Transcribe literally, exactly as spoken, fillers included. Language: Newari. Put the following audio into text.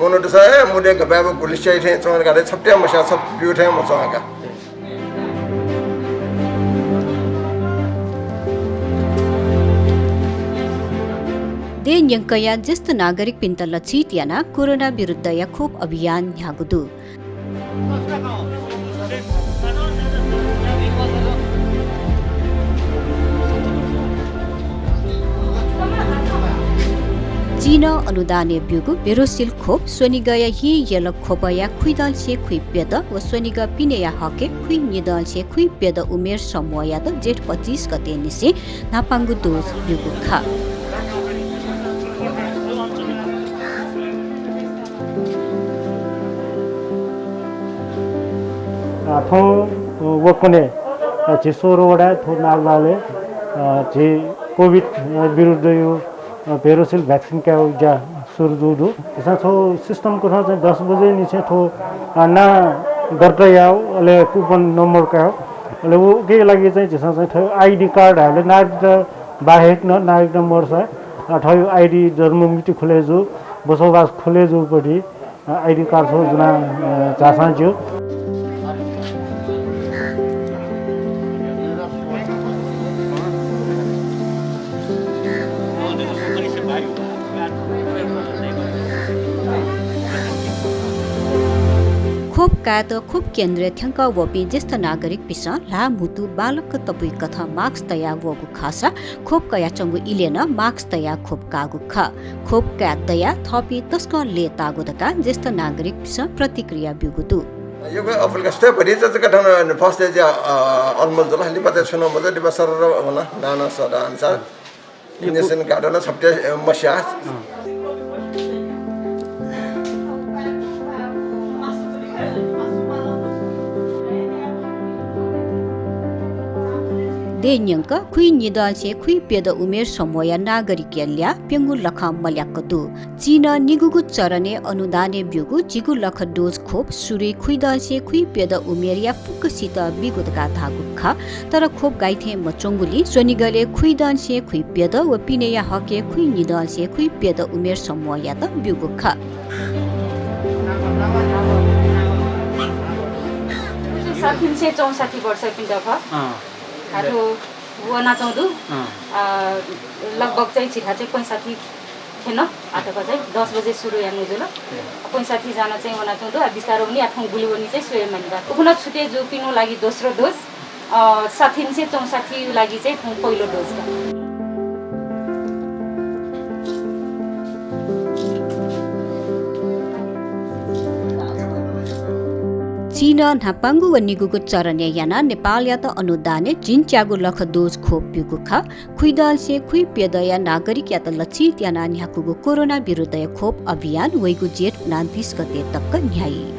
मनूतय्‌सं हे मुदे गपाय्‌बु गुलिस्याइ थें च्वंका, छप्त्या मस्या छप ब्यू थें मच्वंका। देय् न्यंकया ज्येष्ठ नागरिकपिन्त लक्षित यानाः कोरोना विरुद्धया खोप अभियान न्ह्याःगु दु। चीनं अनुदानय् ब्यूगु भेरोसिल खोप स्वनिगःया हिं यल ख्वपया खुइदंसे खुइप्यदँ व स्वनिगः पिनेया हकय् खुइनिदंसे खुइप्यदँ उमेर समूहयात जेठ पच्चिस गते निसें न्हापांगु डोज ब्यूगु खः। अ, थौं, अ, वकने, अ, झी सोह्र वडाय् थ्व नागलालय्, अ, झी कोभिड, अ, विरुद्धया, अ, भेरोसिल भ्याक्सिन कायेगु ज्या सुरु जूगु दु। झीसं थ्व सिस्टम कथं चाहिँ दस बजे निसें थ्व, अ, नां दर्ता यायेगु, अले कुपन नम्बर कायेगु, अले उकिया लागि चाहिँ झीसं चाहिँ थ्व आइडी कार्ड हाले नागरिकता बाहेक नं नागरिकता मदुसा, अ, थ्व आइडी जन्म मृत्यु खुले जू, बसोबास खुले जूपट्टि, अ, आइडी कार्ड छगू ज्वना, अ, झाःसां ज्यू। खोप कायेत खोप केन्द्रय् थ्यंकः वःपिं ज्येष्ठ नागरिकपिन्सं ल्हाः म्हुतु बांलाक तपुइ कथं मास्क तयाः वःगु खःसा खोप कयाच्वंगु इलय् नं मास्क तयाः खोप काःगु खः। खोप काये दयाः थःपिं तसकं लय्ताःगु धकाः ज्येष्ठ नागरिकपिन्सं प्रतिक्रिया ब्यूगु दु। यक्व अपुल्का सुथय् भतिचा जक थन first stage, अ, अलमल जुल। लिपा चाहिँ छुं नं मजू, लिपा सरर वन, नाना सदा अनुसार। यक्व injection कायेत नं छप्त्या, अ, मस्या। अँ। देय् न्यंक खुइनिदंसे खुइप्यदँ उमेर समूहया नागरिकया ल्याः प्यंगू लखं मल्याक दु। चीनं निगूगु चरणय् अनुदानय् ब्यूगु झिगू लख डोज खोप सुरुइ खुइदंसे खुइप्यदँ उमेरया फुक्कसित बीगु धकाः धाःगु खः। तर खोप गाइथें मच्वंगुलिं स्वनिगलय् खुइदंसे खुइप्यदँ व पिनेया हकय् खुइनिदंसे खुइप्यदँ उमेर समूहयात ब्यूगु खः। साठी निसें चौसठी वर्षपिन्त खः। अँ। हाथु वनाच्वंगु दु। अँ। अ, लगभग चाहिँ झीथाय् चाहिँ पैंसठी थें नं आःतक चाहिँ दस बजे सुरु यानागु जुल। पैंसठी जना चाहिँ वनाच्वंगु दु। आ, बिस्तारं वनी, आ, थौं गुलि वनी चाहिँ स्वये मानि का। उखुन्हु छुटे जूपिनिगु लागि दोस्रो डोज, अ, साठी निसें चौसठीया लागि चाहिँ थौं पहिलो डोज का। चीनं न्हापांगु व निगूगु चरणय् यानाः नेपालयात अनुदानय् झिंच्यागू लख डोज खोप ब्यूगु खः। खुइदंसे खुइप्यदँया नागरिकयात लक्षित यानाः न्ह्याकूगु कोरोना विरुद्धया खोप अभियान वइगु जेठ उनान्तीस गते तक न्ह्याइ।